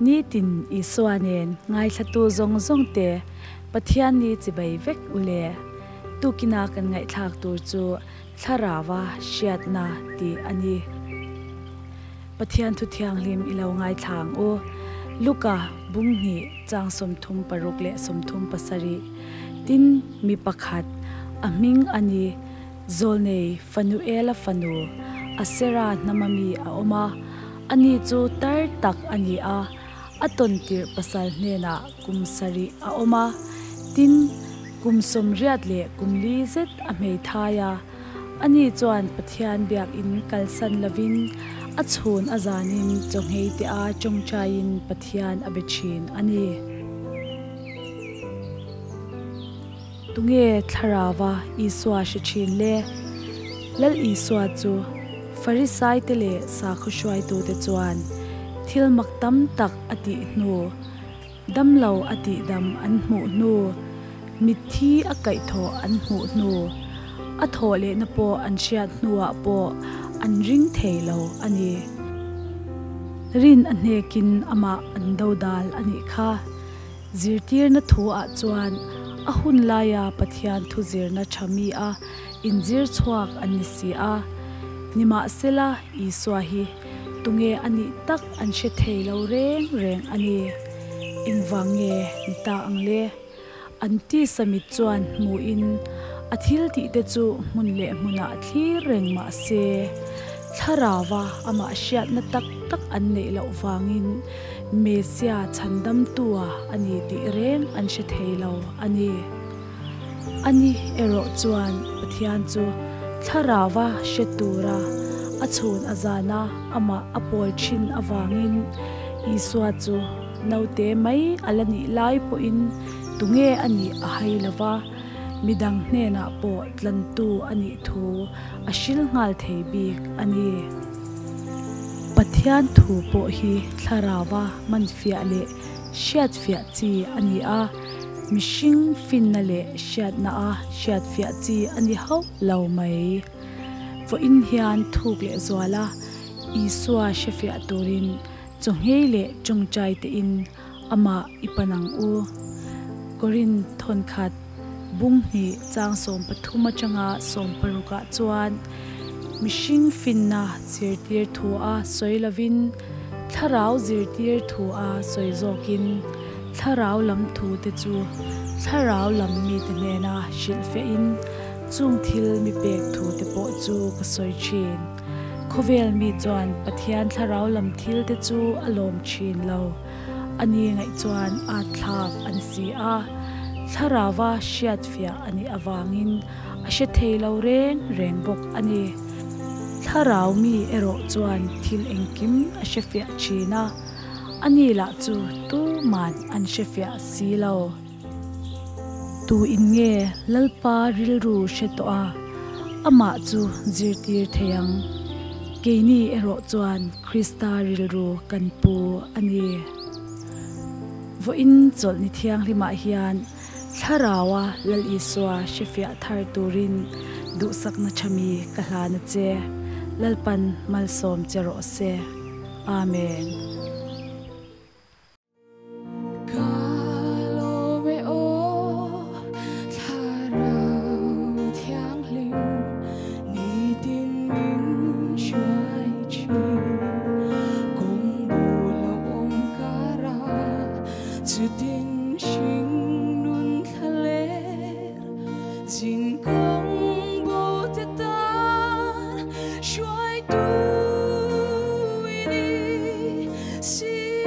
Nitin Isua nen ngaithlatu zawng zawng te Pathian ni chibai vek u le. Tukina kan ngaihthlak tur chu Thlarauva hriatna tih a ni. Pathian thu thianghlim i lo ngaithla ang u. Luka bung hnih chang 36 leh 37 Tin, mi pakhat, a hming a ni, Zawlnei Fanuela fanu, Asera hnama mi a awm a, ani chu tar tak a ni a, a tawn tirh pasal hnenah kum sarih a awm a, tin, kum 84 leh kum li zet a hmeithai a, ani chuan Pathian biakin kalsan lovin a chhun a zanin chawnghei te a tawngtaiin Pathian a be thin a ni. Tunge thlarauva Isua hre thin le? Lal Isua chu Farisaite leh sakhaw hruaitute chuan thil mak tam tak a tih hnu, damlo a tihdam an hmuh hnu, mitthi a kaihthawh an hmuh hnu, a thawh lehna pawh an hriat hnuah pawh an ring thei lo a ni. Rin a hnekin amah an dodal a nih kha. Zirtirna thu-ah chuan a hun laia Pathian thu zirna tha mi a inzir chhuak an ni si a. Nimahsela, Isua hi tunge a nih tak an hre thei lo reng reng a ni. Engvang nge ni ta ang le? An tisa mit chuan hmuhin a thil tihte chu hmun leh hmunah thlir reng mah se, Thlarauva amah hriatna tak tak an neih loh vangin Messia chhandamtua a ni tih reng an hre thei lo a ni. Ani erawh chuan Pathian chu Thlarauva hre tura a chhun a zana amah a pawl thin avangin Isua chu naute mai a la nih lai pawhin tunge a nih a hai lo va, midang hnenah pawh tlantu a nih thu a hril nghal thei bik a ni. Pathian thu pawh hi thlarauva manfiah leh hriatfiah chi a ni a, mihring finna leh hriatna a hriatfiah chi a ni hauh lo mai. Vawiin hian thuk leh zuala Isua hrefiah turin chawnghei leh tawngtai tein amah i pan ang u. Korin thawnkhat bung hnih chang 13 atanga 16 ah chuan mihring finna zirtir thu a sawi lovin thlarau zirtir thu a sawi zawkin thlarau lam thu te chu thlarau lam mite hnena hrilhfiahin chung thil mi pek thu te pawh chu ka sawi thin. Khawvel mi chuan Pathian thlarau lam thil te chu a lawm thin lo. A ni ngaih chuan a thlak an si a, thlarauva hriatfiah a nih avangin a hre thei lo reng reng bawk a ni. Thlarau mi erawh chuan thil engkim a hrefiah thin a, a ni lah chu tuman an hrefiah si lo. Tu in nge Lalpa rilru hre tawh a, amah chu zirtir thei ang? Keini erawh chuan Krista rilru kan pu a ni. Vawiin chawlhni thianghlimah hian Thlaraua Lal Isua hrefiah thar turin duhsakna tha mi ka hlan a che. Lalpan malsawm che rawh se. Amen. Jin kong bo te tan shuai tu ini si.